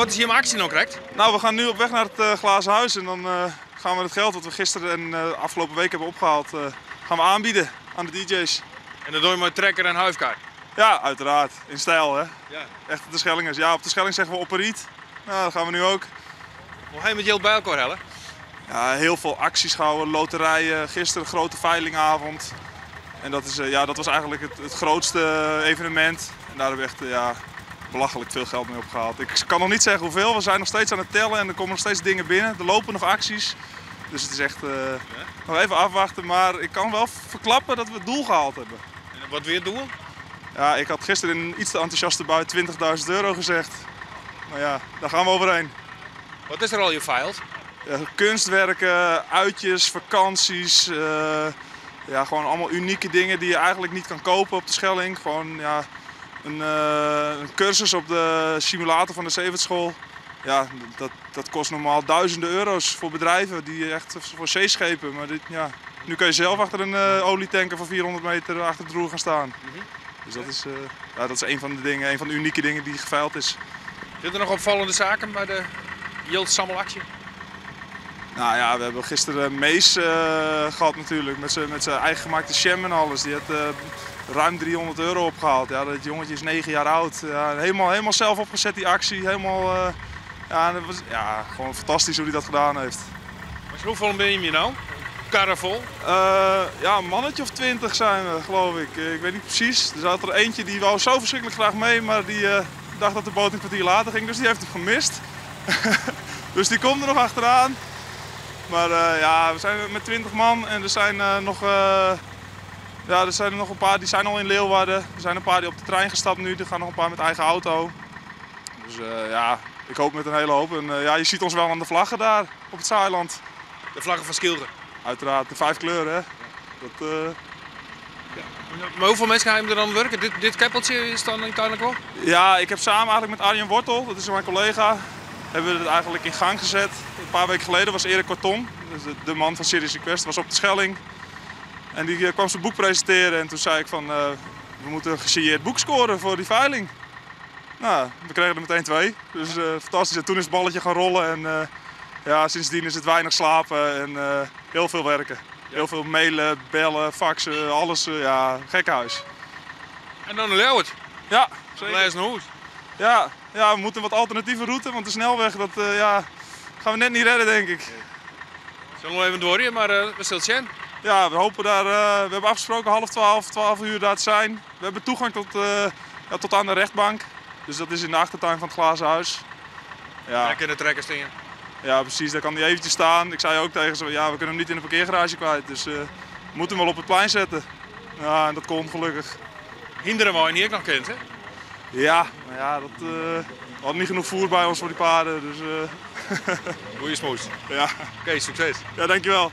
Wat is jim aksje no krekt? Nou, we gaan nu op weg naar het Glazen Huis en dan gaan we het geld wat we gisteren en de afgelopen week hebben opgehaald, gaan we aanbieden aan de DJ's. En dat doe je met trekker en huifkar? Ja, uiteraard. In stijl, hè? Ja. Echt de Terschellingers. Ja, op Terschelling zeggen we op riet. Nou, dat gaan we nu ook. Hoe ga je met jild by elkoar helle? Ja, heel veel acties gehouden, loterijen, gisteren een grote veilingavond. En dat, is, ja, dat was eigenlijk het grootste evenement. En daar hebben we echt ja, belachelijk veel geld mee opgehaald. Ik kan nog niet zeggen hoeveel, we zijn nog steeds aan het tellen en er komen nog steeds dingen binnen. Er lopen nog acties. Dus het is echt nog even afwachten, maar ik kan wel verklappen dat we het doel gehaald hebben. En wat weer het doel? Ja, ik had gisteren in een iets te enthousiaste bui 20.000 euro gezegd. Maar ja, daar gaan we overheen. Wat is er al je feild? Ja, kunstwerken, uitjes, vakanties. Ja, gewoon allemaal unieke dingen die je eigenlijk niet kan kopen op de Schelling. Gewoon ja, een cursus op de simulator van de zeevaartschool. Ja, dat kost normaal duizenden euro's voor bedrijven die echt voor zeeschepen. Maar dit, ja, nu kan je zelf achter een olietanker van 400 meter achter het roer gaan staan. Dus dat is, ja, dat is een van de dingen, een van de unieke dingen die geveild is. Zitten er nog opvallende zaken bij de jildsammelactie? Nou ja, we hebben gisteren Mees gehad natuurlijk, met zijn eigen gemaakte jam en alles. Die had ruim 300 euro opgehaald. Ja, dat jongetje is 9 jaar oud. Ja, helemaal zelf opgezet die actie. Helemaal, ja, dat was, ja, gewoon fantastisch hoe hij dat gedaan heeft. Maar hoeveel ben je hier nou? Karren vol? Ja, een mannetje of 20 zijn we, geloof ik. Ik weet niet precies. Er zat er eentje die wou zo verschrikkelijk graag mee, maar die dacht dat de boot een kwartier later ging, dus die heeft hem gemist. Dus die komt er nog achteraan. Maar ja, we zijn met 20 man en er zijn, nog, ja, er zijn er nog een paar die zijn al in Leeuwarden. Er zijn een paar die op de trein gestapt nu, er gaan nog een paar met eigen auto. Dus ja, ik hoop met een hele hoop. En ja, je ziet ons wel aan de vlaggen daar op het Zaailand. De vlaggen van Skylge? Uiteraard, de 5 kleuren hè. Dat, Ja. Maar hoeveel mensen gaan er dan werken? Dit keppeltje is dan uiteindelijk wel? Ja, ik heb samen eigenlijk met Arjen Wortel, dat is mijn collega, hebben we het eigenlijk in gang gezet. Een paar weken geleden was Erik Kortom, dus de man van Serious Request, was op de Schelling. En die kwam zijn boek presenteren en toen zei ik van, we moeten een gesigneerd boek scoren voor die veiling. Nou, we kregen er meteen 2. Dus fantastisch. En toen is het balletje gaan rollen en ja, sindsdien is het weinig slapen en heel veel werken. Heel veel mailen, bellen, faxen, alles. Ja, gekkenhuis. En dan naar Ljouwert? Ja, zeker. Blijf naar huis. Ja, ja, we moeten wat alternatieve route, want de snelweg, dat ja, gaan we net niet redden, denk ik. Zullen we even door, maar we zullen het zien. Ja, we hopen daar, we hebben afgesproken half twaalf, 12 uur daar te zijn. We hebben toegang tot aan de rechtbank. Dus dat is in de achtertuin van het Glazen Huis. Ja. Daar kunnen de trekkers staan. Ja, precies, daar kan hij eventjes staan. Ik zei ook tegen ze, ja, we kunnen hem niet in de parkeergarage kwijt. Dus we moeten hem wel op het plein zetten. Ja, en dat kon gelukkig. Hinderen wou je niet ook nog kind, hè? Ja, maar ja, dat, we hadden niet genoeg voer bij ons voor die paarden. Dus, Goeie smoes. Ja. Oké, succes. Ja, dankjewel.